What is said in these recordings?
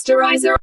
Posterizer.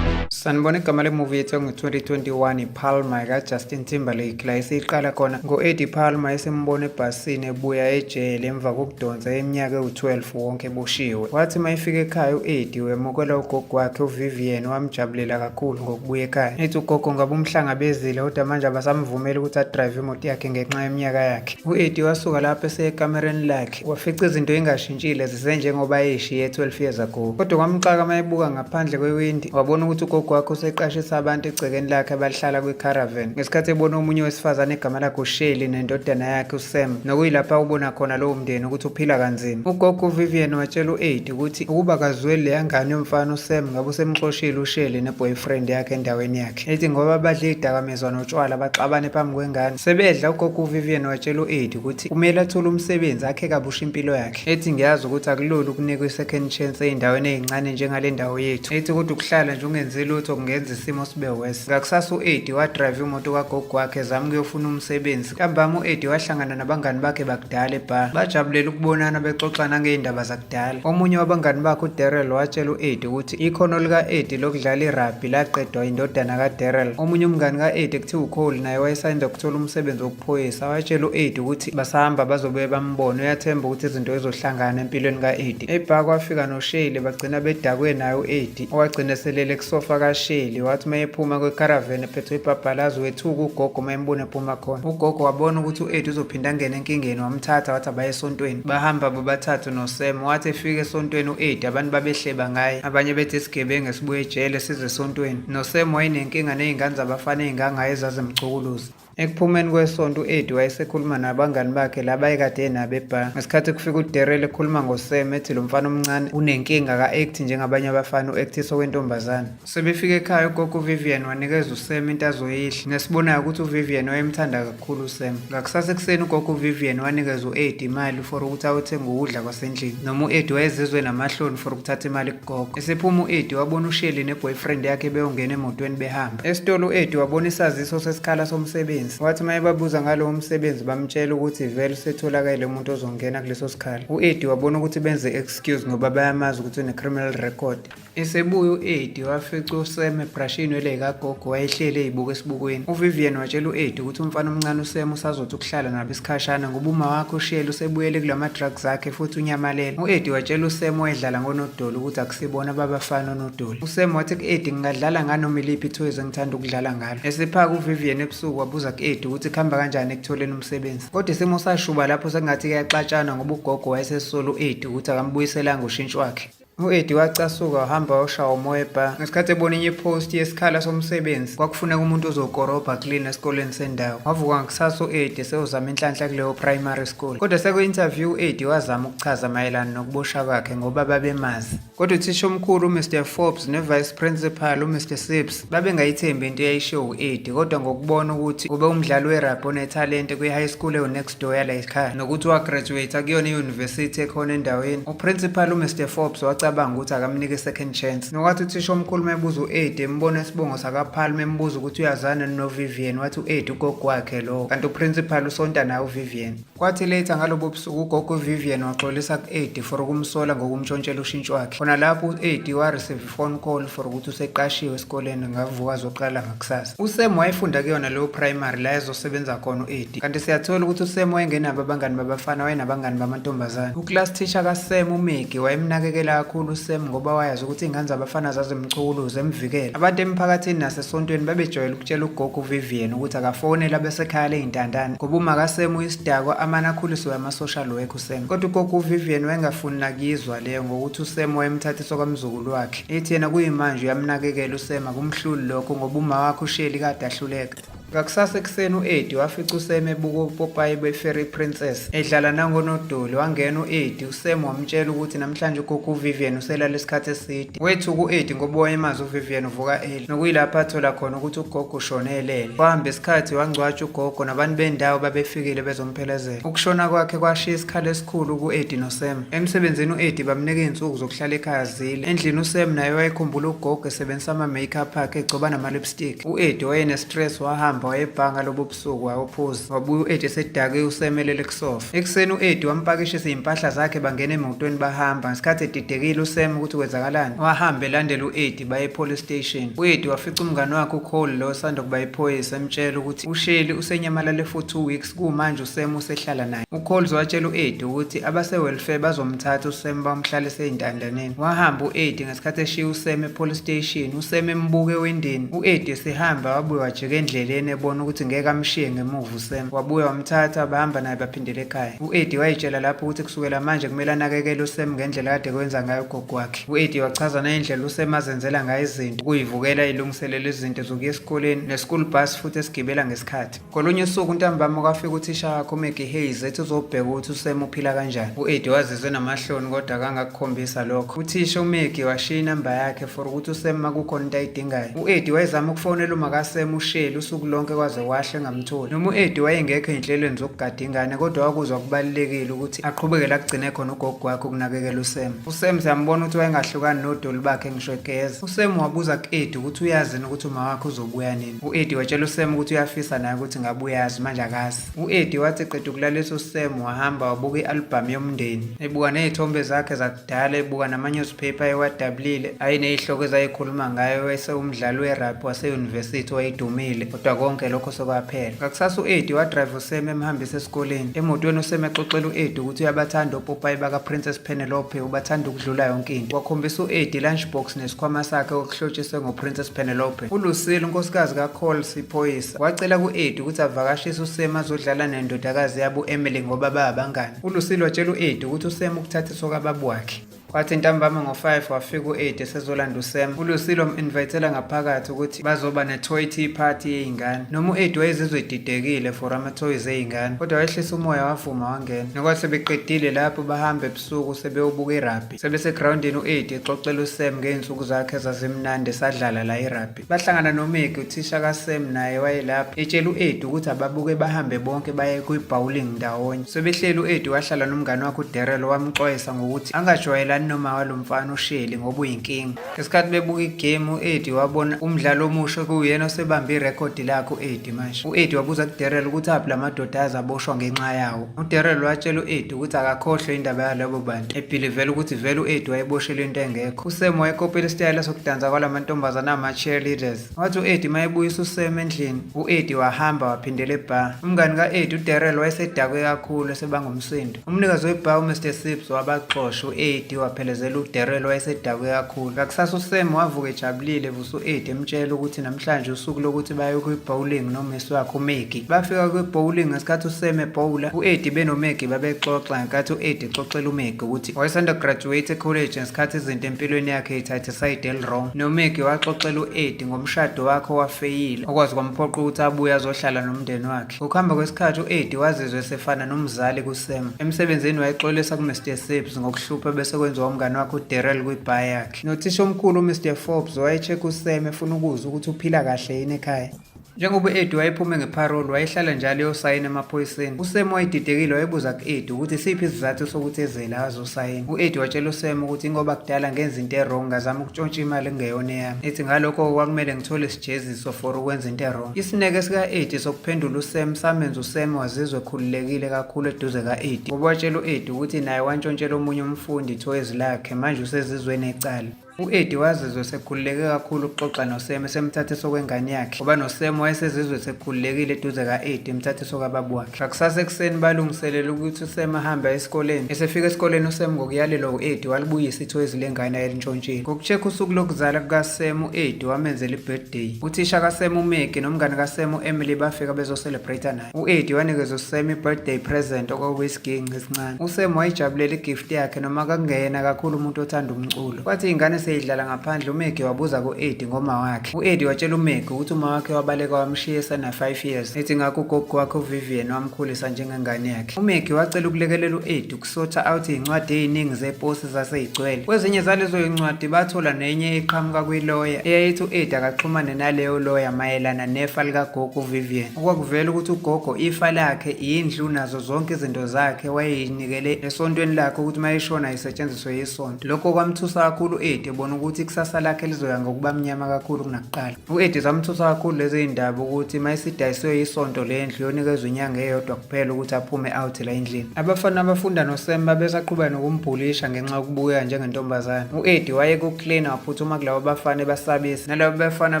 Sanibona, igama lemuvi yethu yango-2021 iPalma kaJustin Timberlake, la esiyiqala khona ngo-Eddie Palmer esimbona ebhasini ebuya ejele emva kokudonsa iminyaka ewu-12 wonke eboshiwe. Wathi uma efika ekhaya u-Eddie wemukela ugogo wakhe uVivian, wamjabulela kakhulu ngokubuya ekhaya. Ethi ugogo ngabe umhlangabezile, kodwa manje abasamvumeli ukuthi adrayive imoto yakhe ngenxa yeminyaka yakhe. U-Eddie wasuka lapho eseya ekamereni lakhe, wafica izinto ingashintshile, zisenjengoba ayeshiye 12 years ago. Kodwa kwamxaka uma ebuka ngaphandle kwewindi, wabona ukuthi ugogo wakhe useqashisa abantu egcekeni lakhe abahlala kwi-caravan. Ngesikhathi ebona omunye wesifazane egama lakhe uShirley nendodana yakhe uSam, nokuyilapho awubona khona lowo mndeni ukuthi uphila kanzima. Ugogo uVivian watshela u-Eddie ukuthi ukuba kazweli leya ngane yomfana uSam, ngabe usemxoshile uShirley ne-boyfriend yakhe endaweni yakhe. Ethi ngoba badla izidakamizwa notshwala, baxabane phambi kwengane. Sebedla, ugogo uVivian watshela u-Eddie ukuthi kumele athole umsebenzi, akhe kabusha impilo yakhe. Ethi ngiyazi ukuthi akulula ukunikwa i-second chance ey'ndaweni ey'ncane njengale ndawo yethu. Ethi kodwa ukuhlala nje ungenzi lutho kungenza isimo sibe worse. Ngakusasa u-Eddie wadrayiva imoto kagogo wakhe ezama ukuyofuna umsebenzi. Ntambama u-Eddie wahlangana nabangani bakhe bakudala ebha. Bajabulela ukubonana, bexoxa nangey'ndaba zakudala. Omunye wabangani bakhe uDarrell watshela u-Eddie ukuthi ikhono lika-Eddie lokudlala irabhi laqedwa indodana kaDarrell. Omunye umngani ka-Eddie ekuthiwa uCole naye wayesanda ukuthola umsebenzi wobuphoyisa. Watshela u-Eddie ukuthi basahamba bazobuye bambone, uyathemba ukuthi izinto zizohlangana empilweni ka-Eddie. Ebha kwafika noShirley, bagcina bedakwe naye u-Eddie, owagcina eselele kusofa kaShirley. Wathi uma ephuma kwekharaveni ephethwe ibhabhalazi, wethuka ugogo uma embona ephuma khona. Ugogo wabona ukuthi u-Eddie uzophinda angene enkingeni, wamthatha wathi abaye esontweni. Bahamba bobathathu noSam. Wathi efika esontweni u-Eddie, abantu babehleba ngaye, abanye bethi isigebengu esibuye ejele size esontweni. NoSam wayenenkinga ney'ngane zabafana ey'ngangaye ezazimchukuluza. Ekuphumeni kwesonto u-Eddie wayesekhuluma nabangani bakhe laba ayekade enabo ebha. Ngesikhathi kufika uDarrell ekhuluma ngoSam, ethi lo mfana omncane unenkinga, ka-act njengabanye abafana, u-actisa okwentombazane. Sebefika ekhaya, ugogo uVivian wanikeza uSam into azoyidla, nesibonayo ukuthi uVivian wayemthanda kakhulu uSam. Ngakusasa ekuseni ugogo uVivian wanikeza u-Eddie imali for ukuthi ayothenga ukudla kwasendlini. Noma u-Eddie wayezizwe namahloni for ukuthatha imali kugogo. Esephuma u-Eddie wabona uShirley ne-boyfriend yakhe beyongena emotweni behamba. Esitolo u-Eddie wabona isaziso sesikhala somsebenzi. Wathi uma ebabuza ngalowo msebenzi, bamtshela ukuthi vele usetholakele umuntu ozongena kuleso sikhala. U-Eddie wabona ukuthi benze excuse ngoba bayamazi ukuthi une-criminal record. Esebuya u-Eddie wafica uSam ebrashe inwele zikagogo, wayehleli ezibuka esibukweni. UVivian watshela u-Eddie ukuthi umfana omncane uSam usazothi ukuhlala nabo isikhashana ngoba uma wakhe uShirley usebuyele kulama drugs akhe futhi unyamalele. U-Eddie watshela uSam owayedlala ngonodoli ukuthi akusibona babafana onodoli. USam wathi ku-Eddie, ngingadlala nganoma iliphi ithoyizi engithanda ukudlala ngalo. Esephaka uVivian ebusuku wabuza ku-Eddie ukuthi kuhamba kanjani ekutholeni umsebenzi. Kodwa isimo sashuba lapho sekungathi kuyaxatshana ngoba ugogo wayesesola u-Eddie ukuthi akambuyiselanga ushintshi wakhe. U-Eddie wacasuka wahamba wayoshawa umoya ebha. Ngesikhathi ebona enye ipost yesikhala somsebenzi, kwakufuneka umuntu ozokorobha clean esikoleni sendawo. Wavuka ngakusasa u-Eddie sewuzama inhlanhla kuleyo primary school. Kodwa sekuyi-interview u-Eddie wazama ukuchaza mayelana nokuboshwa kwakhe ngoba babemazi. Kodwa uthisha omkhulu uMr Forbes ne-vice principal uMr Sips babengayithembi into eyayishiwo u-Eddie, kodwa ngokubona ukuthi ube umdlali werabhi onethalente kwi-high school ewu-next door yala ekhaya nokuthi wagraduate kuyona i-university ekhona endaweni, uprincipal uMr Forbes wacabanga ukuthi akamnike i-second chance. Nokwathi uthisha omkhulu uma ebuza u-Eddie, embona isibongo sakaPalmer, embuza ukuthi uyazana noVivian, wathi u-Eddie ugogo wakhe lowo, kanti uprincipal usonta naye uVivian. Kwathi later ngalobo busuku ugogo uVivian waxolisa ku-Eddie for ukumsola ngokumtshontshela ushintshi wakhe. Khona lapho u-Eddie wa-receive i-phone call for ukuthi useqashiwe esikoleni, ngavuka azoqala ngakusasa. USam wayefunda kuyona leyo primary la ezosebenza khona u-Eddie. Kanti siyathola ukuthi uSam wayengenabo abangani babafana, wayenabangani bamantombazane. Uclass teacher kaSam uMeggie wayemnakekela kakhulu uSam ngoba wayazi ukuthi iy'ngane zabafana zazimchukuluza, emvikela. Abantu emphakathini nasesontweni babejwayele ukutshela ugogo uVivian ukuthi akafonele abesekhaya ley'ntandane ngoba uma kaSam uyisidakwa, amane akhuliswe ama-social work uSam. Kodwa ugogo uVivian wayengafuni nakuyizwa leyo ngokuthi uSam wayemthathisa kwamzukulu wakhe. Ethi yena kuyimanje uyamnakekela uSam, akumhluli lokho ngoba uma wakhe uShirley kade ahluleka. Ngakusasa ekuseni u-Eddie wafica uSam ebuka opopayi be-Fairy Princess edlala nangonodoli. Wangena u-Eddie, uSam wamtshela ukuthi namhlanje ugogo uVivian uselala isikhathi eside. Wethuka u-Eddie ngoba wayemazi uVivian uvuka early, nokuyilapho athola khona ukuthi ugogo ushone elele. Kwahamba isikhathi wangcwatshwa ugogo, nabantu bendawo babefikile bezomphelezela. Ukushona kwakhe kwashiya isikhala esikhulu ku-Eddie noSam. Emsebenzini u-Eddie bamnika iy'nsuku zokuhlala ekhaya zile. Endlini uSam naye wayekhumbula ugogo esebenzisa ama-makeup akhe, egcoba nama-lipstick. U-Eddie wayene-stress, wahamba Wahamba wayebhanga lobo busuku wayophuza. Wabuya u-Eddie esedakiwe uSam elele kusofa. Ekuseni u-Eddie wampakishisa izimpahla zakhe bangena emotweni bahamba. Ngesikhathi edidekile uSam ukuthi kwenzakalani, wahamba elandela u-Eddie baye e-police station. U-Eddie wafica umngani wakhe uCole lo osanda kuba iphoyisa emtshela ukuthi uShirley usenyamalale for 2 weeks, kumanje uSam usehlala naye. UColes watshela u-Eddie ukuthi abase-welfare bazomthatha uSam bamhlalise ey'ntandaneni. Wahamba u-Eddie ngesikhathi eshiya uSam e-police station, uSam embuka ewindini. U-Eddie esehamba wabuye wajika endleleni ebona ukuthi ngeke amshiye ngemuva uSam. Wabuye wamthatha bahamba naye baphindela ekhaya. U-Eddie wayitshela lapho ukuthi kusukela manje kumele anakekele uSam ngendlela kade kwenza ngayo ugogo wakhe. U-Eddie wachaza nayindlela uSam azenzela ngayo izinto, ukuyivukela ilungiselele izinto zokuya esikoleni ne-school bus futhi esigibela ngesikhathi. Ngolunye usuku ntambama kwafika uthisha wakhe uMaggie Hayes ethi uzobheka ukuthi uSam uphila kanjani. U-Eddie wazizwa enamahloni kodwa akangakukhombisa lokho. Uthisha uMaggie washiya inamba yakhe for ukuthi uSam makukhona into ayidingayo. U-Eddie wayezama ukufonela umakaSam uShirley usuku lonke kwaze kwahle engamtholi. Noma u-Eddie wayengekho ey'nhlelweni zokugada ingane kodwa wakuzwa kubalulekile ukuthi aqhubeke la kugcine khona ugogo wakhe ukunakekela uSam. USam siyambona ukuthi wayengahlukani nodoli bakhe ngisho egeza. USam wabuza ku-Eddie ukuthi uyazini ukuthi uma wakhe uzobuya nini. U-Eddie watshela uSam ukuthi uyafisa naye ukuthi ngabe uyazi, manje akazi. U-Eddie wathi eqeda ukulalisa uSam wahamba wabuka i-albhamu yomndeni, ebuka ney'thombe zakhe zakudala, ebuka nama-newspaper ayewadabulile ayeney'hloko ezayikhuluma ngayo wayesewumdlali we-rugby wase-university owayedumile, kodwa konke lokho sekwaphela. Ngakusasa u-Eddie wadrayiva uSam emhambisa esikoleni. Emotweni uSam exoxela u-Eddie ukuthi uyabathanda opopayi baka-Princess Penelope, ubathanda ukudlula yonke into. Wakhombisa u-Eddie i-lunchbox nesikhwama sakhe okuhlotshiswe ngo-Princess Penelope. ULucille, unkosikazi kaColes, iphoyisa, wacela ku-Eddie ukuthi avakashise uSam azodlala nendodakazi yabo u-Emily ngoba bayabangani. ULucille watshela u-Eddie ukuthi uSam ukuthathiswa kababa wakhe. Kwathi ntambama ngo-5 wafika u-Eddie esezolanda uSam. ULucille wam-invitela ngaphakathi ukuthi bazoba ne-toy tea party yey'ngane. Noma u-Eddie wayezizwa edidekile for ama-toys ey'ngane, kodwa wehlisa umoya wavuma wangena. Nokwathi sebeqedile lapho bahamba ebusuku sebeyobuka i-rugby. Sebesegrawundini u-Eddie exoxela uSam ngey'nsuku zakhe ezazimnandi esadlala la i-rugby. Bahlangana noMeggie, uthisha kaSam, naye wayelapho, etshela u-Eddie ukuthi ababuke bahambe bonke baye kwi-bowling ndawonye. Sebehleli u-Eddie wahlala nomngane wakhe uDarrell wamxwayisa ngokuthi angajwayelani noma walo mfana uShirley ngoba uyinkinga. Ngesikhathi bebuka igemu u-Eddie wabona umdlalo omusha okuwuyena osebambe irekhodi lakhe u-Eddie manje. U-Eddie wabuza kuDarrell ukuthi aphi la madoda aze aboshwa ngenxa yawo. UDarrell watshela u-Eddie ukuthi akakhohlwe indaba yalabo bantu, ebhilivela ukuthi vele u-Eddie wayeboshelwe into engekho. USam wayekopela isitayela sokudansa kwalamantombazane ama-cheerleaders. Wathi u-Eddie uma ebuyisa uSam endlini, u-Eddie wahamba waphindela ebha. Umngani ka-Eddie uDarrell wayesedakwe kakhulu esebanga umsindo. Umnikazi webha uMr Sips wabaxosha u-Eddie waphelezela uDarrell wayesedakwe kakhulu. Ngakusasa uSam wavuka ejabulile evusa u-Eddie emtshela ukuthi namhlanje usuku lokuthi baye kwi-bowling nomisi wakhe uMeggie. Bafika kwi-bowling ngesikhathi uSam ebhowla, u-Eddie benoMeggie babexoxa ngenkathi u-Eddie exoxela uMeggie ukuthi wayesanda graduate e-college ngesikhathi izinto empilweni yakhe ithathe isayidi eli-wrong. NoMeggie waxoxela u-Eddie ngomshado wakhe owafeyila, okwazi kwamphoqa ukuthi abuye azohlala nomndeni wakhe. Ngokuhamba kwesikhathi u-Eddie wazizwa esefana nomzali kuSam. Emsebenzini wayexolisa kuMr Sips ngokuhlupha bese kwenziwa umngane wakhe uDarrell kwibha yakhe. Nothisha omkhulu uMr Forbes waye-check uSam efuna ukuzwa ukuthi uphila kahle yini ekhaya. Njengoba u-Eddie wayephume nge-parole, wayehlala njalo eyosayina emaphoyiseni. USam wayedidekile wayebuza ku-Eddie ukuthi isiphi isizathu sokuthi eze la azosayina. U-Eddie watshela uSam ukuthi ingoba kudala ngenza into e-wrong ngazama ukutshontsha imali ekungeyona eyami. Ethi ngalokho kwakumele ngithole isijeziso for ukwenza into e-wrong. Isineke sika-Eddie sokuphendula uSam samenza uSam wazizwa ekhululekile kakhulu eduze ka-Eddie. Ngoba watshela u-Eddie ukuthi naye wantshontshela omunye umfundi ithoyizi lakhe manje usezizwe enecala. U-Eddie wazizwa esekhululeke kakhulu ukuxoxa noSam esemthathisa okwengane yakhe ngoba noSam wayesezizwe esekhululekile eduze ka-Eddie emthathisa okababa wakhe. Ngakusasa ekuseni balungiselela ukuthi uSam ahambe aye esikoleni. Esefika esikoleni uSam ngokuyalelwa u-Eddie walibuyisa ithoyizi lengane ayelintshontshile. Ngoku-check usuku lokuzala kukaSam u-Eddie wamenzela i-birthday. Uthisha kaSam uMeggie nomngane kaSam u-Emily bafika bezo-celebrate naye. U-Eddie wanikeza uSam i-birthday present okwakuyisiginci esincane. USam wayijabulela i-gift yakhe noma kakungeyena kakhulu umuntu othanda umculo. Kwathi iy'ngane seyidlala ngaphandle uMeggie wabuza ku-Eddie ngoma wakhe. U-Eddie watshela uMeggie ukuthi uma wakhe wabaleka wamshiya esena-5 years. Ethi ngakho ugogo wakhe uVivian wamkhulisa njengengane yakhe. UMeggie wacela ukulekelela u-Eddie uku-sorta out iy'ncwadi ey'ningi zeposi zaseyigcwele. Kwezinye zalezo y'ncwadi bathola nenye eqhamuka kwiloya eyayithi u-Eddie akaxhumane naleyo loya mayelana nefa likagogo uVivian. Okwakuvela ukuthi ugogo ifa lakhe indlu nazo zonke izinto zakhe wayeyinikele esontweni lakhe ukuthi uma eshona isetshenziswe yisonto. Lokho kwamthusa kakhulu u-Eddie. ebona ukuthi ikusasa lakhe lizoya ngokuba mnyama kakhulu kunakuqala. U-Eddie zamthusa kakhulu lezi zindaba ukuthi uma isidayisiwe isonto le ndlu yonikezwa inyanga eyodwa kuphela ukuthi aphume out la endlini. Abafana abafunda noSam babesaqhubeka nokumbhulisha ngenxa yokubukeka njengentombazane. U-Eddie waye kuklina waphuthuma kulabo bafana ebasabisa. Nalabo bafana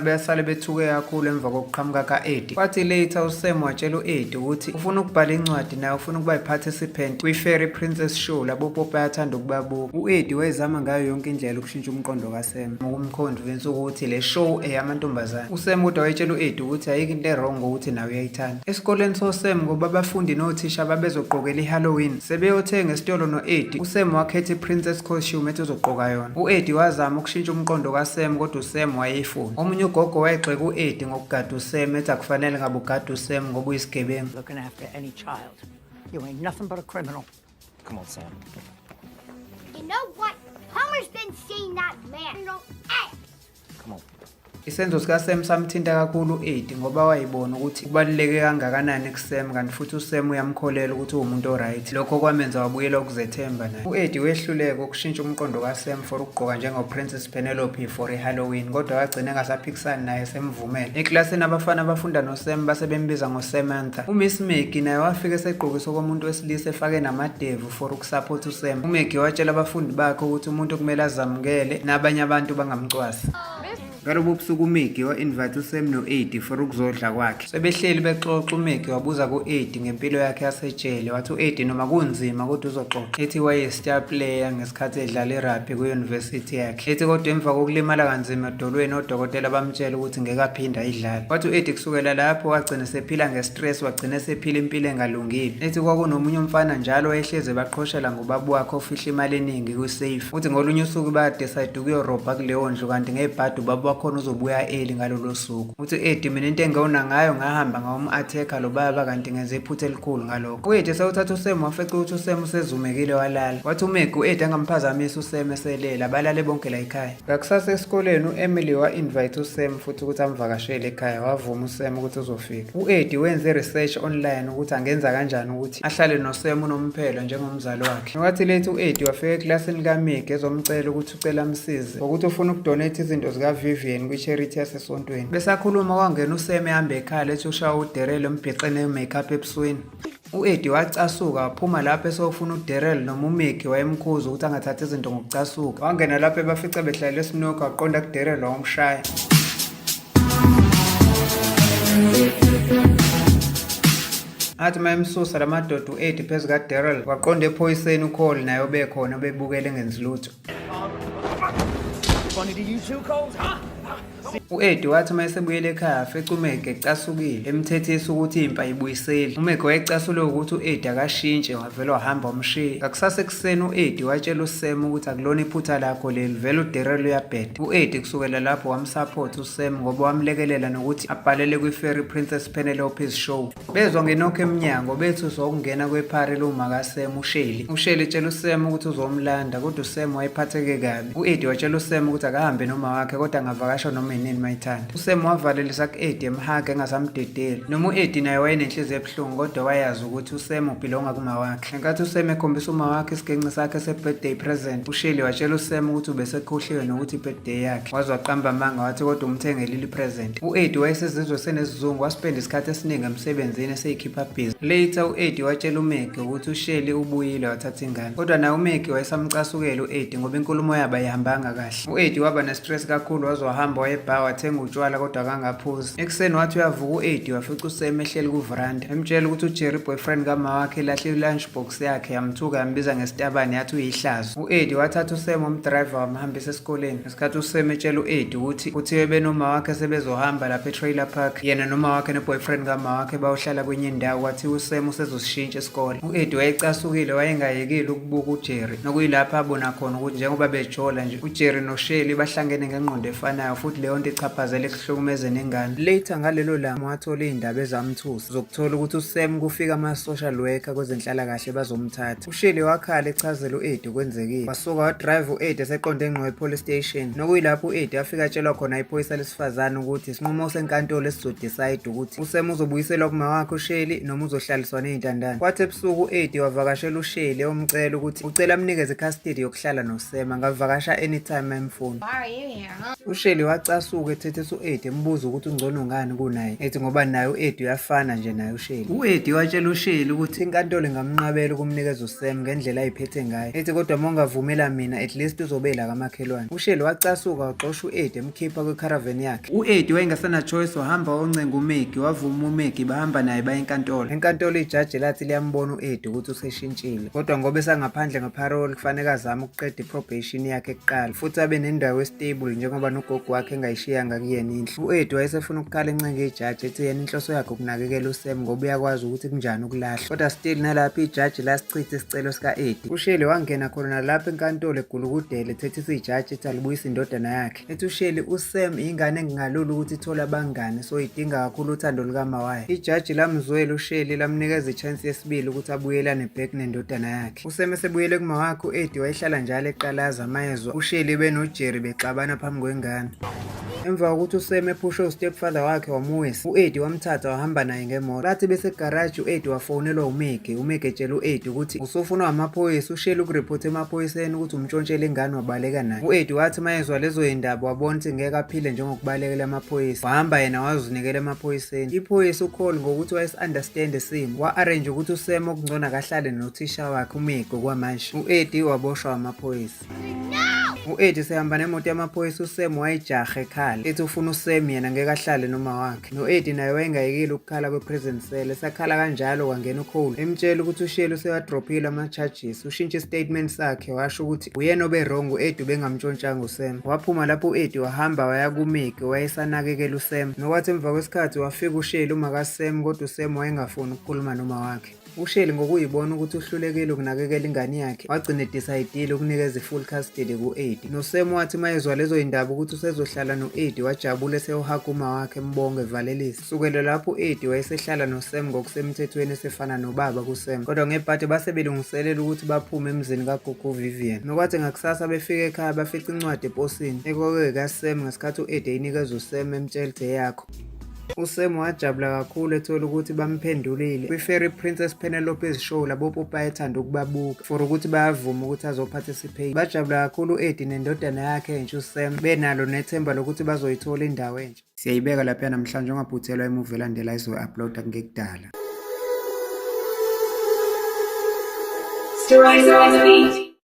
besale bethuke kakhulu emva kokuqhamuka ka-Eddie. Kwathi later uSam watshela u-Eddie ukuthi ufuna ukubhala incwadi naye ufuna ukuba yi-participant kwi-Fairy Princess Show labo popayi athanda ukubabuka. U-Eddie wayezama ngayo yonke indlela ukushintsha umqondo kaSam ukumconvince ukuthi le show eyamantombazane. USam kodwa wayetshela u-Eddie ukuthi ayikho into e-wrong ngokuthi nawe uyayithanda. Esikoleni soSam ngoba abafundi nothisha babezogqokela i-Halloween sebeyothenga esitolo no-Eddie, uSam wakhetha i-princess costume ethi uzogqoka yona. U-Eddie wazama ukushintsha umqondo kaSam kodwa uSam wayeyifuna. Omunye ugogo wayegxeka u-Eddie ngokugada uSam ethi akufanele ngabe ugada uSam ngoba uyisigebengu. Looking after any child. You ain't nothing but a criminal. Come on, Sam. You know what? Homer's been seeing that man. No ass. Come on. Isenzo sikaSam samthinta kakhulu u-Eddie ngoba wayebona ukuthi kubaluleke kangakanani kuSam kanti futhi uSam uyamkholela ukuthi uwumuntu o-right. Lokho kwamenza wabuyela ukuzethemba naye. U-Eddie wehluleka ukushintsha umqondo kaSam for ukugqoka njengo-Princess Penelope for i-Halloween kodwa wagcina engasaphikisani naye semvumela. Eklasini abafana abafunda noSam base bembiza ngoSamantha. UMiss Maggie naye wafika esegqokisa okomuntu wesilisa efake namadevu for ukusupport uSam. UMaggie watshela abafundi bakhe ukuthi umuntu kumele azamukele nabanye abantu bangamcwasi. Ngalobo busuku uMeggy wa-invite uSam no-Eddie for ukuzodla kwakhe. Sebehleli bexoxa uMeggy wabuza ku-Eddie ngempilo yakhe yasejele wathi u-Eddie noma kunzima kodwa uzoxoxa. Ethi waye-star player ngesikhathi edlala i-rugby kwi-university yakhe. Ethi kodwa emva kokulimala kanzima edolweni odokotela bamtshela ukuthi ngeke aphinde ayidlale. Wathi u-Eddie kusukela lapho wagcina sephila nge-stress wagcina sephila impilo engalungile. Ethi kwakunomunye umfana njalo wayehlezi ebaqhoshela ngobaba wakhe ofihla imali eningi kwi-safe. Uthi ngolunye usuku badecide ukuyorobha kuleyo ndlu kanti ngebhadi ubaba wakhona uzobuya early ngalolo suku. Uthi Eddie mina into engewona ngayo ngahamba ngawum-attack-a lo baba kanti ngenze iphutha elikhulu ngalokho. U-Eddie sewuthatha uSam wafica ukuthi uSam usezumekile walala. Wathi uMeggy u-Eddie angamphazamisi uSam eselele abalale bonke la ekhaya. Ngakusasa esikoleni u-Emily wa-invite uSam futhi ukuthi amvakashele ekhaya wavuma uSam ukuthi uzofika. U-Eddie wenze research online ukuthi angenza kanjani ukuthi ahlale noSam unomphelo njengomzali wakhe. Wathi lethi u-Eddie wafika eklasini kaMeggy ezomcela ukuthi ucela amsize ngokuthi ufuna ukudonate izinto zikaVivian kwi-charity yasesontweni. Besakhuluma kwangena uSam ehamba ekhala ethi ushaya uDerrell embhixe ne-makeup ebusweni. U-Eddie wacasuka waphuma lapho esofuna uDerrell noma uMeggy wayemkhuza ukuthi angathathi izinto ngokucasuka. Wangena lapho ebafica behlale esinoka waqonda kuDerrell wamshaya. Athi uma emsusa la madoda u-Eddie phezu kaDerrell waqonda ephoyiseni uCole naye obekhona obebukele engenzi lutho. Funny to you too, Coles, huh? U-Eddie wathi uma esebuyele ekhaya afice uMeggy ecasukile emthethisa ukuthi impi ayibuyiseli. UMeggy wayecasulwe ukuthi u-Eddie akashintshe wavele wahamba wamshiya. Ngakusasa ekuseni u-Eddie watshela uSam ukuthi akulona iphutha lakho leli vele uDerrell uyabheda. U-Eddie kusukela lapho wamsupport uSam ngoba wamlekelela nokuthi abhalele kwi-Fairy Princess Penelope's show. Bezwa ngenokho emnyango bethuswa ukungena kwephari loma kaSam uShirley. UShirley etshela uSam ukuthi uzomlanda kodwa uSam wayephatheke kabi. U-Eddie watshela uSam ukuthi akahambe noma wakhe kodwa angavakasha noma inini mayithanda. USam wavalelisa ku-Eddie emhaga engasamdedeli. Noma u-Eddie naye wayenenhliziyo ebuhlungu kodwa wayazi ukuthi uSam ubhilonga kuma wakhe. Ngenkathi uSam ekhombisa uma wakhe isigenci sakhe se-birthday present, uShirley watshela uSam ukuthi ubesekhohliwe nokuthi i-birthday yakhe. Waze waqamba amanga wathi kodwa umthengelile i-present. U-Eddie wayesezizwe senesizungu waspenda isikhathi esiningi emsebenzini eseyikhipha busy. Later u-Eddie watshela uMeggy ukuthi uShirley ubuyile wathatha ingane. Kodwa naye uMeggy wayesamcasukela u-Eddie ngoba inkulumo yabo ayihambanga kahle. U-Eddie waba ne-stress kakhulu waze wahamba wayebha wathenga utshwala kodwa akangaphuzi. Ekuseni wathi uyavuka u-Eddie wafica uSam ehleli kuvranda. Emtshela ukuthi uJerry boyfriend kama wakhe elahle i-lunch box yakhe yamthuka yambiza ngesitabane yathi uyihlazo. U-Eddie wathatha uSam wamdrayiva wamhambisa esikoleni. Ngesikhathi uSam etshela u-Eddie ukuthi kuthiwe benoma wakhe sebezohamba lapha e-trailer park yena noma wakhe ne-boyfriend kama wakhe bayohlala kwenye indawo kwathiwa uSam usezosishintsha isikole. U-Eddie wayecasukile wayengayekile ukubuka uJerry nokuyilapho abona khona ukuthi njengoba bejola nje uJerry noShirley bahlangene ngengqondo efanayo futhi leyo Leyo nto ichaphazela ekuhlukumezeni ingane. Later ngalelo langa wathola iy'ndaba ezamthusa zokuthola ukuthi uSam kufika ama-social worker kwezenhlalakahle bazomthatha. UShirley wakhala echazela u-Eddie okwenzekile. Wasuka wadrive u-Eddie eseqonde ngqo e-police station, nokuyilapho u-Eddie afika atshelwa khona iphoyisa lesifazane ukuthi isinqumo senkantolo esizodecide ukuthi uSam uzobuyiselwa kuma wakhe uShirley noma uzohlaliswa ney'ntandane. Kwathi ebusuku u-Eddie wavakashela uShirley eyomcela ukuthi ucela amnikeze icustody yokuhlala noSam, angavakasha anytime emfuna. Why are you here, huh? UShirley wacasuka ethethisa u-Eddie embuza ukuthi ungcono ngani kunaye, ethi ngoba naye u-Eddie uyafana nje naye uShirley. U-Eddie watshela uShirley ukuthi inkantolo ingamnqabela ukumnikeza uSam ngendlela ayiphethe ngayo, ethi kodwa uma ungavumela mina at least uzobe la kamakhelwane. UShirley wacasuka waxosha u-Eddie emkhipha kwi-caravan yakhe. U-Eddie wayengasena choice, wahamba wayoncenga uMeggie, wavuma uMeggie, bahamba naye baya enkantolo. Enkantolo ijaji lathi liyambona u-Eddie ukuthi useshintshile, kodwa ngoba esangaphandle ngeparole kufanele azame ukuqeda i-probation yakhe kuqala futhi abe nendawo estable njengoba nogogo wakhe engayishiyanga kuyena indlu. U-Eddie wayesefuna ukukhala encenga ijaji ethi yena inhloso yakhe ukunakekela uSam ngoba uyakwazi ukuthi kunjani ukulahlwa. Kodwa still nalapho ijaji lasichitha isicelo sika-Eddie. UShirley wangena khona nalapho enkantolo egulukudele ethethisa ijaji ethi alibuyise indodana yakhe. Ethi uShirley uSam ingane engingalula ukuthi ithole abangani, so idinga kakhulu uthando lukama wayo. Ijaji lamzwela uShirley lamnikeza i-chance yesibili ukuthi abuyelane back nendodana yakhe. USam esebuyele kuma wakhe, u-Eddie wayehlala njalo eqalaza amayezwa uShirley benoJerry bexabana phambi kwengane. Emva kokuthi uSam ephushe ustepfather wakhe wamuwisa, u-Eddie wamthatha wahamba naye ngemoto. Bathi besegaraji u-Eddie wafonelwa uMeggie, uMeggie etshela u-Eddie ukuthi usufunwa amaphoyisa, uShirley ukuripothe emaphoyiseni ukuthi umtshontshele ingane wabaleka naye. U-Eddie wathi mayezwa lezo yindaba wabona ukuthi ngeke aphile njengokubalekela amaphoyisa. Wahamba yena wazinikela emaphoyiseni. Iphoyisa uCole ngokuthi wayesi-understand isimo, wa-arrange ukuthi uSam okungcono akahlale nothisha wakhe uMeggie okwamanje. U-Eddie waboshwa amaphoyisa. No! U-Eddie sehamba nemoto yamaphoyisa, uSam wayejaha ekhala ethi ufuna uSam, yena ngeke ahlale noma wakhe. No-Eddie naye wayengayekile ukukhala kwe-prison cell, esakhala kanjalo kwangena uCole emtshela ukuthi uShirley usewadrophile ama-charges, ushintshe istatement sakhe washo ukuthi uyena obe wrong, u-Eddie ubengamtshontshanga uSam. Waphuma lapho u-Eddie wahamba waya kuMeggie wayesanakekela uSam, nokwathi emva kwesikhathi wafika uShirley uma kaSam, kodwa uSam wayengafuni ukukhuluma noma wakhe. UShirley ngokuyibona ukuthi uhlulekile ukunakekela ingane yakhe wagcina edecide ukunikeza i-full custody ku-Eddie. NoSam wathi mayezwa lezo yindaba ukuthi usezohlala no-Eddie wajabula esewuhaga uma wakhe embonga evalelisa. Kusukela lapho u-Eddie wayesehlala noSam ngokusemthethweni esefana nobaba kuSam. Kodwa ngebhadi base belungiselela ukuthi baphume emzini kaGogo Vivian. Nokwathi ngakusasa befika ekhaya bafica incwadi eposini ekokeke kaSam ngesikhathi u-Eddie eyinikeza uSam emtshela ukuthi eyakho. USam wajabula kakhulu ethola ukuthi bamphendulile kwi-Fairy Princess Penelope's show labo popayi ethanda ukubabuka for ukuthi bayavuma ukuthi azoparticipate. Bajabula kakhulu u-Eddie nendodana yakhe entsha uSam benalo nethemba lokuthi bazoyithola indawo entsha. Siyayibeka lapha namhlanje, ungaphuthelwa imuvi elandela izoyi-uploada kungekudala. Stories on the beat.